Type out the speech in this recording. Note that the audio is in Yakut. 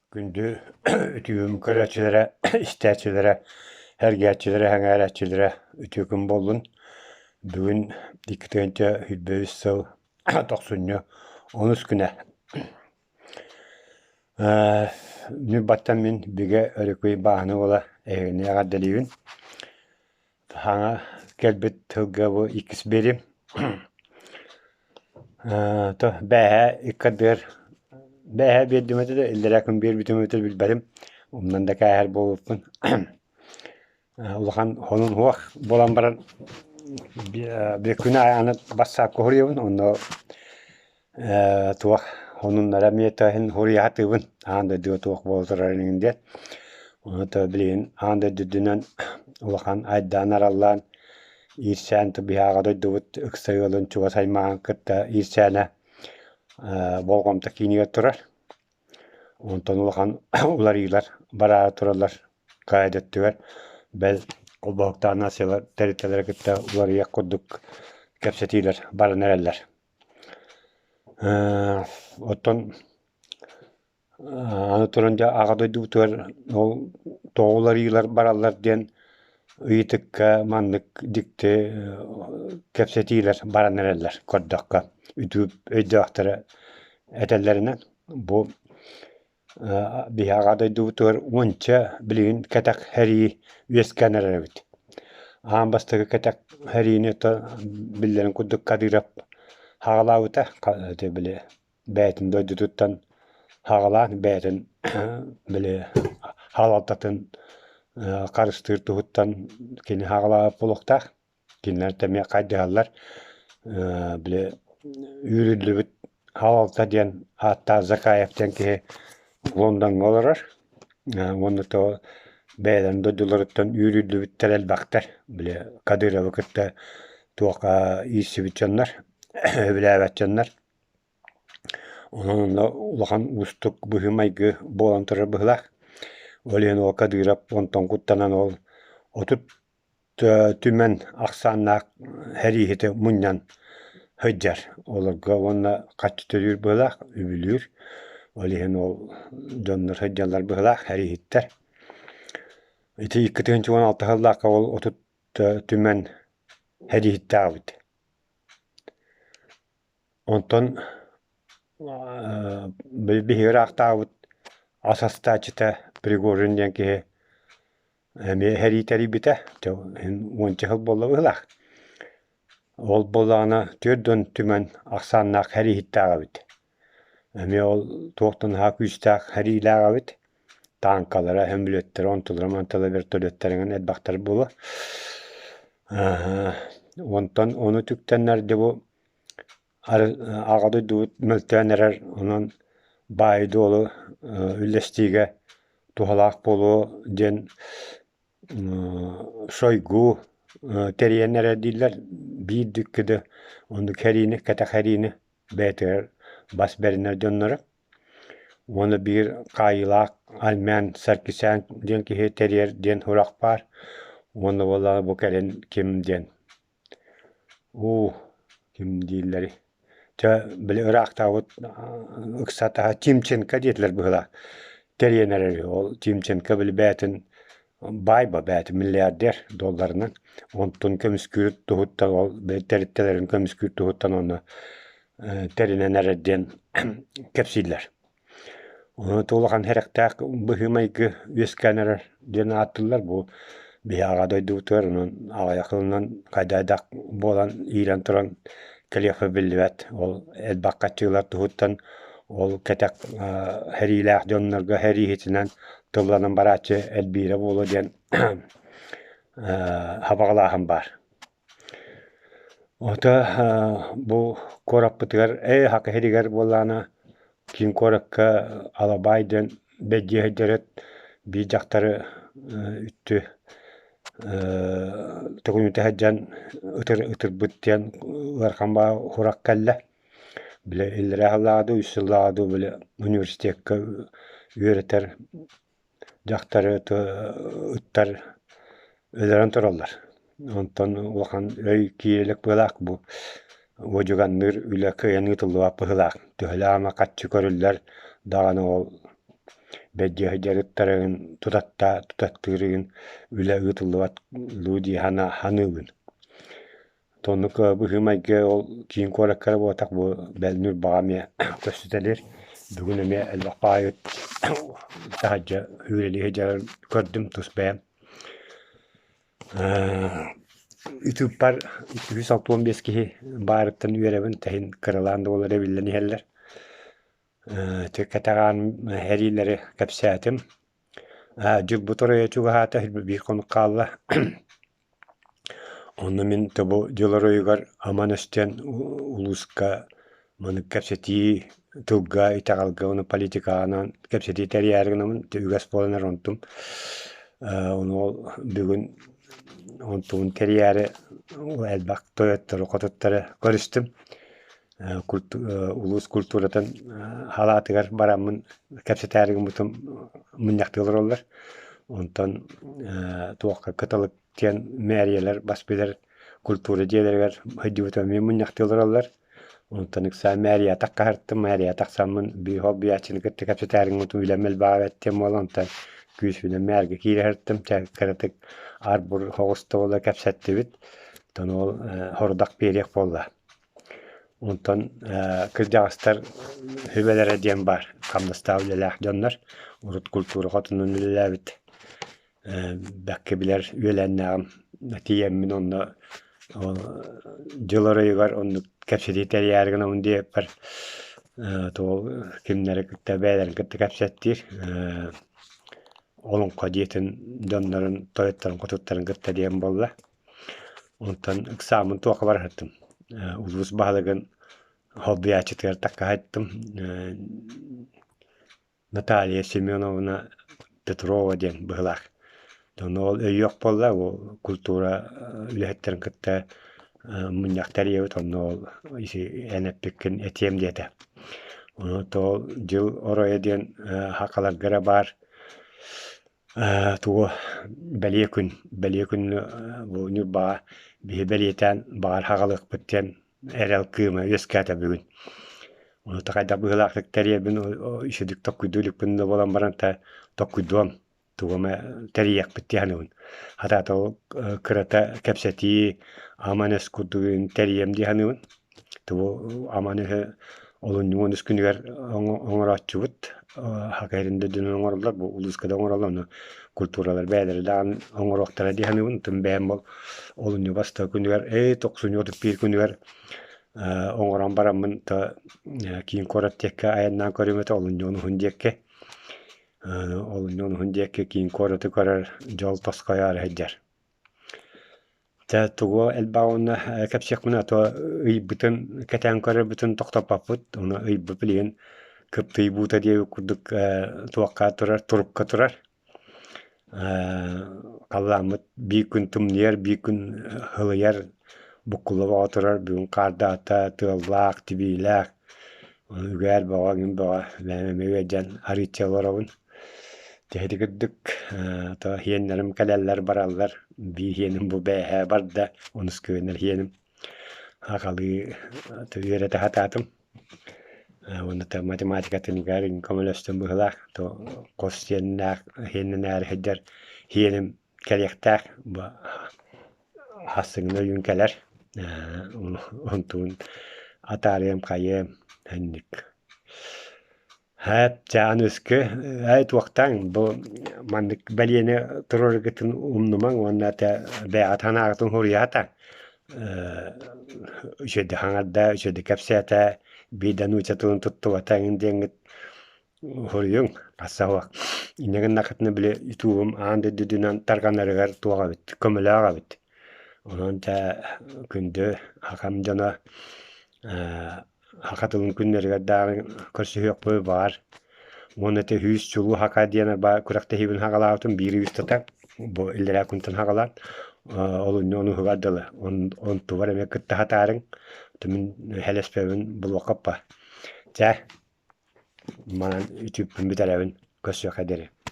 Күндү үтүөм көрөөччүлэрэ, истээччилэрэ, сэргээччилэрэ, сэҥээрээччилэрэ үтүө күн буоллун! Бүгүн 2023 сыл тохсунньу онус күнэ. Ньурбаттан мин Бигэ Өрүкүй Бааһына уола эһигини эҕэрдэлиибин. Саҥа кэлбит тылга бу иккис биэриим. То бээһээ икки ардыгар бээһээ биэрдим этэ да иллэрээ күн биэрбитим эбитэ билбэтим. Умнан да кээһэр буолбуппун. Улахан сонун суох буолан баран күн аайы аны бассаапка суруйабын онно туох сонуннара эмиэ иһин суруйа сатыыбын аан дойдуга туох буола турарын иһин диэн. Ону билигин аан дойду үрдүнэн улахан айдаан араллаан иирсээн биһиэхэ дойдубут ыкса ыалын чугас аймаҕын кытта иирсээнэ болҕомто киинигэр турар. Онтон улахан уларыйыылар бараары тураллар хайа өттүгэр бэл холбоһуктаах нациялар тэрилтэлэрэ кытта уларыйыах курдук кэпсэтиилэр баран эрэллэр. Оттон аны туран дьэ Аҕа дойдубутугар ол тоҕо уларыйыылар бараллар диэн ыйытыкка маннык дьикти кэпсэтиилэр баран эрэллэр көрдөххө үтүө өйдөөхтөрө этэллэринэн бу биһи Аҕа дойдубутугар уонча билигин кэтэх сэрии үөскээн эрэр эбит. Аан бастакы кэтэх сэриини биллэрин курдук Кадыров саҕалаабыта ити били бэйэтин дойдутуттан саҕалаан бэйэтин били салалтатын харыстыыр туһуттан кини саҕалаабыт буолуохтаах. Кинилэр эмиэ хайдыһаллар били үүрүллүбүт салалта диэн ааттаах Закаев диэн киһи Лондоҥҥа олорор уонна то бэйэлэрин дойдуларыттан үүрүллүбүттэр элбэхтэр. Били Кадыровы кытта туох иирсибит дьоннор, сөбүлээбэт дьоннор. Онон онно улахан уустук быһыы-майгы буолан турар быһыылаах. Ол иһин ол Кадыров онтон куттанан ол 30 түмэн ахсааннаах сэрииһити мунньан сылдьар. Олорго уонна хаччы төлүүр быһыылаах, үбүлүүр. Ол иһин ол дьоннор сылдьаллар быһыылаах сэрииһиттэр. Ити 2016 сыллаахха ол 30 түмэн сэрииһиттээх эбит. Онтон биһиги ыраахтаабыт ас астааччыта Пригожин диэн киһи эмиэ сэрии тэрийбитэ, уонча сыл буолла быһыылаах. Ол буоллаҕына 40 түмэн ахсааннаах сэрииһиттээх эбит. Эмиэ ол туох да наһаа күүстээх сэриилээх эбит. Тааҥкалара, сөмөлүөттэрэ, онтулара-мантылара вертолеттара эҥин элбэхтэр буолуо. Онтон ону түктэннэр дьэ бу Аҕа дойдубут мөлтөөн эрэр, онон баайы-дуолу үллэстиигэ туһалаах буолуо диэн Шойгу тэрийэн эрэр дииллэр. Биир да да оннук сэриини, кэтэх сэриини бэйэтигэр бас бэринэр дьонноро. Уонна биир хаайыылаах Армян Саркисян диэн киһи тэрийэр диэн сурах баар. Уонна буоллаҕына бу кэлин ким диэн Уу, ким дииллэрий, чэ, били ыраахтаабыт ыксатаһа Тимченко диэтилэр быһыылаах, тэрийэн эрэр үһү. Ол Тимченко били бэйэтин баай ба бэйэтин миллиардер долларынан, онтун көмүскүүр туһуттан ол били тэрилтэлэрин көмүскүүр туһуттан уонна тэринэн эрэр диэн кэпсииллэр. Улахан сэрэхтээх быһыы-майгы үөскээн эрэр диэн ааттыыллар. Бу биһи аҕа дойдубутугар онон аҕыйах сылынан хайдах буолан иирэн туран кэлиэхпит биллибэт. Ол элбэх хаччыылар туһуттан ол кэтэх сэриилээх дьоннорго сэрииһитинэн тылланан барааччы элбиирэ буолуо диэн сабаҕалааһын баар. Ото бу куораппытыгар ээ Саха сиригэр буоллаҕына киин куоракка Алабай диэн бэйдиэ сылдьар биир дьахтары үттү төкүнүтэ сылдьан ытыр ытырбыт диэн ыарахан баҕа сурах кэллэ. Били иллэрээ сыллааҕы дуу, үс сыллааҕы дуу били университекка үөрэтэр Дьахтары ыттар өлөрөн тураллар. Онтон улахан өй киирэ илик быһыылаах бу уодьуганныыр үлэ кыайан ыытыллыбат быһыылаах. Төһөлөөх эмэ харчы көрүллэр даҕаны ол Бэрдиэ дьарыктарын тутаттыырын үлэ ыытыллыбат дуу дии саныыбын. Оннук быһыы-майгы ол киин куоракка эрэ буолбатах, бу бэл Ньурбаҕа эмиэ көстүтэлиир. Бүгүн эмиэ элбэх баҕайы таһырдьа үлэлии сылдьарын көрдүм тус бэйэм. Ютубпар 365 киһи баарыттан үөрэбин, тэһин кыралаан да буоллар эбиллэн иһэллэр. Кэтэҕээн эриилэри кэпсээтим. Дьылбыт оройо чугаһаата, биир хонук хаалла. Онно мин тобу дьыл оройугар аман өстөн улууска маннык кэпсэтии тылга, итэҕэлгэ уонна политикаҕа кэпсэтии тэрийээри гынабын. Үгэс буолан эрэр онтум. Ону ол бүгүн онтубун тэрийээри элбэх тойоттору, хотуттары көрүстүм. Улуус культуратын халаатыгар бараммын кэпсэтээри гыммытым мунньахтыы олороллор. Онтон туохха кыталык диэн мэрийэлэр бас билэр культура дьиэлэригэр сылдьыбытым эмиэ мунньахтыы олороллор. Онтон ыксаан мэрия таххаһартым, мэрия тахсаммын биир холбуйааччыны кытта кэпсэтээри гыммытым үлэм элбэҕэ эбит диэн буолан онтон күүспүнэн мээргэ киирэ сырыттым. Кыратык ар-бур соҕус да буола кэпсэттибит. Онтон ол сорудах биэриэх буолла. Онтон кырдьаҕастар сүбэлэрэ диэн баар, хамнастаах үлэлээх дьоннор, урут культура хотунун үлэлээбит бэккэ билэр үөлээннээҕим тиийэммин онно дьыл оройугар оннук кэпсэтии тэрийээри гынабын диэбиппэр туох кимнэри кытта бэйэлэрин кытта кэпсэттиир Олоҥхо дьиэтин дьоннорун тойотторун хотуттарын кытта диэн буолла. Онтон ыксааммын туохха барыһыттым, улуус баһылыгын солбуйааччытыгар таккаһыттым Наталья Семеновна Петрова диэн быһыылаах. Ону ол өйүөх буолла, ол культура үлэһиттэрин кытта мунньах тэрийэбит, онно ол эн эппиккин этиэм диэтэ. Ону ол дьыл оройо диэн сахаларга эрэ баар Тугу бэлиэ күн, бэлиэ күн бу Ньурбаҕа биһи бэлиэтээн баҕар аҕалыахпыт диэн эрэл кыыма үөскээтэ бүгүн. Ону хайдах быһыылаахтык тэрийэбин үчүгдүк толкуйдуу иликпин да буолан баран толкуйдуом, тугу эмэ тэрийиэхпит дии саныыбын. Хатаата ол кырата кэпсэтии, аман өс курдугун тэрийиэм дии саныыбын. Тугу аман өһү олунньу 13 күнүгэр оҥорооччубут Хакайрын да дьонун оҥороллор, бу улууска да оҥороллор, ону культуралар бэйэлэрэ даҕаны оҥоруохтара дии саныыбын. Оттон бэйэм ол олунньу бастакы күнүгэр, ээ тохсунньу 31 күнүгэр оҥорон бараммын то киин куорат диэки айаннаан көрүм этэ, олунньу онуһун диэки. Олунньу онуһун диэки киин куораты көрөр дьол тосхойоору сылдьар. Дьэ тугу элбэҕи уонна кэпсиэхпинэ, а то ыйбытын кэтээн көрөрбүтүн тохтоппоппут, ону ыйбыт билигин кыптыый буута диэбит курдук туохха турар, турукка турар. Халлааммыт биир күн тымныйар, биир күн сылыйар, буккулла бөҕө турар, бүгүн хаардаата, тыаллаах, тибиилээх, үгээр бөҕө, эҥин бөҕө, бэйэм эмиэ ыалдьан арыычча олоробун. Ити курдук то иһиэннэрим кэлэллэр бараллар, биир иһиэним бу бээһээ барда, онус күөннэр иһиэним аҕалыы үөрэтэ сатаатым. Уонна то математикатыныгар көмөлөстүм быһыылаах, то хос сиэннээх иһиэннэнээри сылдьар иһиэним кэлиэхтээх, бу хассыҥҥа ойуун кэлэр, онтун атаарыам хайыам инник. Һээт, чэ аныгыскы эй туохтааҥ бу маннык бэлиэни туруораргытын умнумаҥ уонна этэ бэйэҕит санааҕытын суруйаата үчүгэйдик хаҥарда, үчүгэйдик кэпсээтэ, биир да нуучча тылын туттубата эҥин диэҥҥит суруйуҥ хасса суох. Инньэ гыннаххытына били ютубум аан дойдутунан тарҕанарыгар туох эбит, көмөлөөх эбит. Онон дьэ күндү сахам дьоно Саха тылын күннэригэр даҕаны көрсүһүөхпүт баҕар. Уонна ити үһүс чулуу саха диэн күрэхтэһиибин саҕалаабытым биир устата бу иллэрээ күнтэн саҕалаан олунньу онуһугар дылы онтубар эмиэ кытта сатаарыҥ мин хэлэспэбин булуоххаппа. Чэ, манан үтүппүн бүтэрэбин көрсүөххэ диэри.